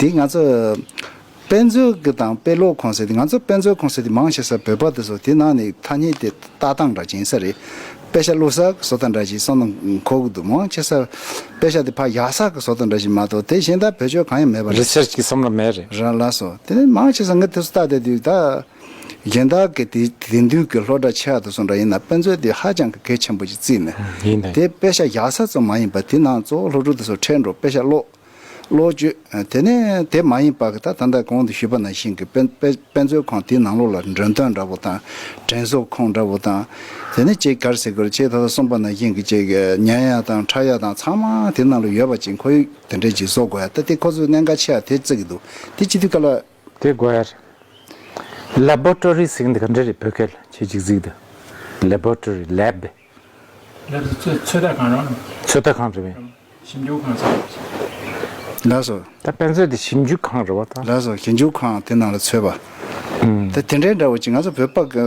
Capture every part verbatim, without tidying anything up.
དེ་ང་ཚོ་དཔེ་མཛོད་ཀྱི་དང་དཔེ་ཀློག་ཁང་ཟེར་དེ། ང་ཚོ་དཔེ་མཛོད་ཁང་ཟེར་དེ་མང་ཆེ་ས་བོད་པ་དེ་ཚོ་དེ་ནང་ནས་ཐ་སྙད་དེ་ལྟ་སྟངས་འདྲ་ཅིག་ཡིན་ས་རེད། དཔེ་ཆ་ཀློག་ས་བཟོ་ལྟ་འདྲ་ཅིག་བསམ་བློ་འཁོར་གི་འདུག་མང་ཆེ་ས་དཔེ་ཆ་དེ་ཕར་ཡག་ས་གི་བཟོ་ལྟ་འདྲ་ཅིག་མ་གཏོགས་དེ་གཞན་དག་བེད་སྤྱོད་གང་ཡང་མེད་པ་རེད། རི་སར་ཆི་གི་བསམ་བློ་མེད་རེད། ར་ལགས་སོ། དེ་ནས་མང་ཆེ་ས་ངས་དེ་ཚོ་ལྟ་བསྡད་དུས་ད། གཞན་དག་གི་དེ་དེང་དུས་ཀྱི་སློབ་གྲྭ་ཆེ་བ་དེ་ཚོ་འདྲ་ཡིན་ན་དཔེ་མཛོད་དེ་ཧ་ཅང་གི་གལ་ཆེན་པོ་ཞིག་བརྩིས་ནས། ཡིན་ད། དེ་དཔེ་ཆ་ཡག་ས་ཙམ་མ་ཡིན་པ་དེ་ནང་གཙོ་བོ་སློབ་ཕྲུག་དེ་ཚོ་ཁྲིད་འགྲོ། དཔེ་ཆ་ཀློག་ཀློག་བཅུག་དེ་ནས་དེ་མ་ཡིན་པ་གི་ད་ད་ལྟ་གོང་དུ་ཞུས་པ་ནང་བཞིན་གྱི་དཔེ་དཔེ་དཔེ་མཛོད་ཁང་དེའི་ནང་ལོགས་ལ་མགྲོན་སྟོན་འདྲ་པོ་དང་། དྲན་གསོ་ཁང་འདྲ་པོ་དང་། དེ་ནས་ཅིག་ག་རེ་ཟེར་དགོས་རེད། ཅིག་ད་ལྟ་གསུངས་པ་ནང་བཞིན་གྱི་ཅིག་ཉན་ཡ་དང་འཁྲབ་ཡ་དང་ཚང་མ་དེ་ནང་ལ་ཡོད་པ་ཅིག་ཁོར་ཡུག་དེ་འདྲས་ཅིག་བཟོ་དགོས་ཡ། ད་དེ་ཁོ་ཚོས་གནད་འགག་ཆེ་བ་དེ་བརྩི་གི་འདུག་དེ་སྤྱི་འཐུས་སྐབས་ལ། དེ་དགོས་ཡ་རེད། ལེ་བྷོ་ཊོ་རི་ཟེར་གི་འདི་ག་འདྲ་རེད། བོད་སྐད་ལ་ཁྱེད་ཅིག་གཟིགས་དང་། ལེ་བྷོ་ཊོ་རི། ལེབ་དེ། ལེབ་དེ་ཚོད་ཚོད་ལྟ་ཁང་རང་རེད། ཚོད་ལྟ་ཁང་རེད་པས། ཞིབ་འཇུག་ཁང་ཟེར། ལགས་སོ། ད་དཔེ་མཛོད་དེ་ཞིབ་འཇུག་ཁང་རེད་པ་ད། ལགས་སོ། ཞིབ་འཇུག་ཁང་དེ་ནང་ལ་ཚོད་པ། ཨུམ། ད་དེ་འདྲའི་འདྲ་བོ་ཅིག་ང་ཚོ་བོད་པ་གི་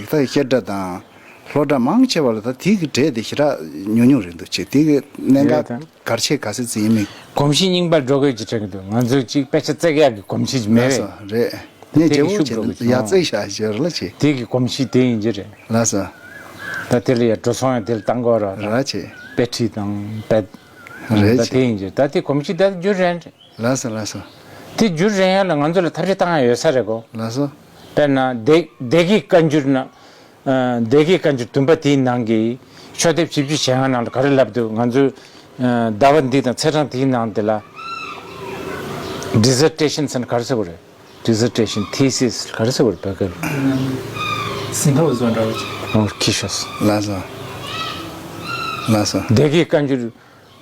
ད་བཤད་གྲྭ་དང་། སློབ་གྲྭ་མང་ཆེ་བ་ལ་ད་དེ་གི་གྲས་དེ་ཞེ་དྲག་ཉུང་ཉུང་རེད་འདུག་ཅེས། དེ་གི་གནད་འགག་རེད་ད། གལ་ཆེ་ག་ཚོད་ཅིག་ཡིན་མིན། གོམས་གཤིས་རྙིང་པ་འགྲོ་དགོས་ཀྱི་དྲན་གྱི་འདུག་ང་ཚོས་ཅིག་དཔེ་ཆ་བརྩེགས་ཡག་གི་གོམས་གཤིས་ཅིག་མེད་པས། ལགས་སོ། རེད། ངས་དེ་རྒྱལ་གི་པོ་ཤུགས་བྱས་འགྲོ་གི་ཡ་བྱུང་། བརྩེགས་བཞག་ཞོར་ལ་བྱས། དེ་གི་གོམས་གཤིས་དེ་ཡིན་གྱི་རེད། ལགས་སོ། ད་དེ་ལ་ཡ་འགྲོ་སོང་ཡང་དེ་ལ་བཏང་དགོས་ར། ར་བྱས། དཔེ་ཁྲིད་དང་དཔེ། རེད་ད་བྱས། དེ་ཡིན་གྱི་རེད། ད་དེ་གོམས་གཤིས་ད་འགྱུར་རན་རེད། ལགས་སོ། ལགས་སོ། དེ་འགྱུར་རན་ཡ་ལ་ང་ཚོ་ལ་ཐབས་ཤེས་བཏང་ཡ་ཡོད་ས་རེད་གོ། ལགས་སོ། དཔེར་ན་སྡེ་སྡེ་དགེ་བཀའ་འགྱུར་ན། ཨ། སྡེ་དགེ་བཀའ་འགྱུར་བདུན་པ་དེའི་ནང་གི་ཤོག་ལྡེབ་བཞི་བཅུ་ཞེ་ལྔ་ནང་ལ་ག་རེ་ལབ་འདུག་ང་ཚོས་ཨ་ཟླ་བ་འདི་དང་ཚེས་གྲངས་དེའི་ནང་དེ་ལ་ཌི་ཟར་ཊེ་ཤན་ཟེར་ན་ག་རེ་ཟེར་དགོས་རེད། ཌི་ཟར་ཊེ་ཤན། ཐི་སིས་ག་རེ་ཟེར་དགོས་རེད་བོད་སྐད་ལ། ཟིན་ཐོ་བཟོ་འདྲ་བོ་ཅིག་ཨོ་ཁྱི་ཤོས། ལགས་སོ། ལགས་སོ། སྡེ་དགེ་བཀའ་འགྱུར་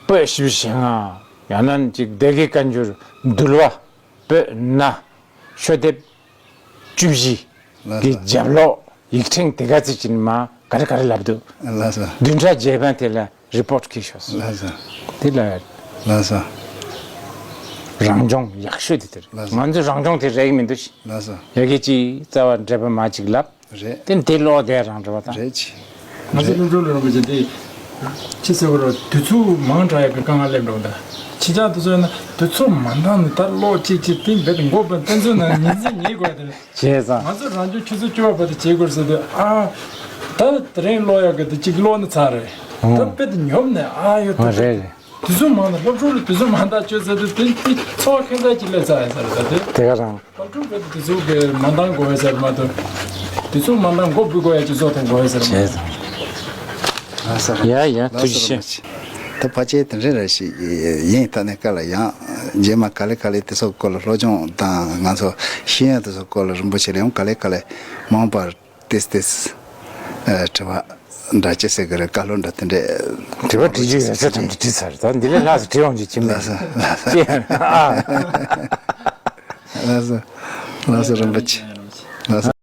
པོད་བཞི་བཅུ་ཞེ་ལྔ། ཡང་ན་ཅིག་སྡེ་དགེ་བཀའ་འགྱུར་འདུལ་བ་པོད་ལྔ། ཤོག་ལྡེབ་བཅུ་བཞི་ལགས་གི་སོ། རྒྱབ་ལོགས་ཡིག་ཕྲེང་དེ་ག་ཚོད་ཅིག་མ་ག་རེ་ག་རེ་ལབ་འདུག་ལགས་སོ། བདུན་ཕྲག་རྗེས་ཕན་དེ་ལ་རི་པོ་ཊི་ཁྱེར་ཤོག་ལགས་སོ། དེ་ལ། ལགས་སོ། རང་སྦྱོང་ཡག་ཤོས་དེ་དེ་རེད། ལགས་སོ། ང་ཚོས་རང་སྦྱོང་དེ་རེག་མི་འདུག་ལགས་སོ། ཡ་གི་ཅིག་རྩ་བ་འགྲེལ་པ་མ་ཅིག་ལབ། རེད། དེ་དེ་ཀློག་བསྡད་རང་འགྲོ་བ་དང་། རེད་ཅི། ང་ཚོ་རེད། སློབ་ཕྲུག་ལ་རིན་པོ་ཆེ་དེ། ཅི་ཟེར་བ་རོ། དུས་ཚོད་མང་དྲགས་ཡོད་པའི་དཀའ་ངལ་སླེབས་འགྲོ་གི་འདུག་ཕྱི་རྒྱལ་དུ་ཚོ་ཡིན་ན་དུས་ཚོད་མ་འདང་ནས་ད་ཀློག་ཅིག་ཅིག་དེ་འབད་དེ་མགོ་བོ་དཔེ་མཛོད་ནང་ཉིན་མཚན་ཉལ་དགོས་དེ། བྱས་ཙང་། ང་ཚོ་རང་ཆུ་ཚོད་བཅུ་པ་བར་དུ་བྱེད་དགོས་ཟེར་དུས་ཨ། ད་དེ་རིང་ཀློག་ཡག་གི་དེ་གཅིག་ཀློག་ནས་ཚར་རེད། ད་ཨང་། དཔེ་དེ་ཉོབ་ནས་ཨ་ཡོད་ཨ་དེ། རེད་རེད། དུས་ཚོད་མང་ན་སློབ་ཕྲུག་ལ་དུས་ཚོད་མང་དག་བཅོས་ཚར་དུས་དེ་དེ་འཚོ་བ་ཁེ་བཟང་ཅིག་སླེབས་ཚར་ཡིན་ས་རེད་ད་དེ། དེ་ག་རང་། སློབ་ཕྲུག་དཔེ་དེ་དུས་ཚོད་ཀྱི་མ་འདང་དགོས་པའི་ཟེར་མ་གཏོགས། དུས་ཚོད་མ་འདང་མགོ་འབུད་དགོས་ཡ་ཅིག་བཟོ་ཐུབ་དགོས་པའི་ཟེར་མ་གཏོགས། བྱས་ཙང་། ལགས་སོ། ཡ་ཡ་ལགས་སོ། ཐུགས་རྗེ་ཆེ། ད་ཕལ་ཆེར་དེ་འདྲ་རེད་ཞིག་ཡིན། ད་ནས་ཀ་ལ་ཡང་རྗེས་མ་ག་ལེ་ག་ལེ་དེ་ཚོ་སྐོར་ལ་སློབ་སྦྱོང་དང་ང་ཚོ་ཤེས་ཡོན་དེ་ཚོ་སྐོར་ལ་རིན་པོ་ཆེ་ལ་ཡང་ག་ལེ་ག་ལེ་མང་བར། ཏེས་ཏེས། ཨ། དྲི་བ་འདྲ་ཅི་ཟེར་གི་རེད། བཀའ་སློབ་འདྲ་དེ་འདྲས། དྲི་བ་དྲི་རྒྱུ་ཡོད་ཚད་ཐམས་ཅད་དྲིས་ཚར། ད་འདི་ལས་ལྷག་ཙམ་དྲི་ཡོང་རྒྱུ་ཅི་མེད། ལགས་སོ། ལགས་སོ། ཅི། ཨ། ལགས་སོ། ལགས་སོ། རིན་པོ་ཆེ། ལགས་སོ།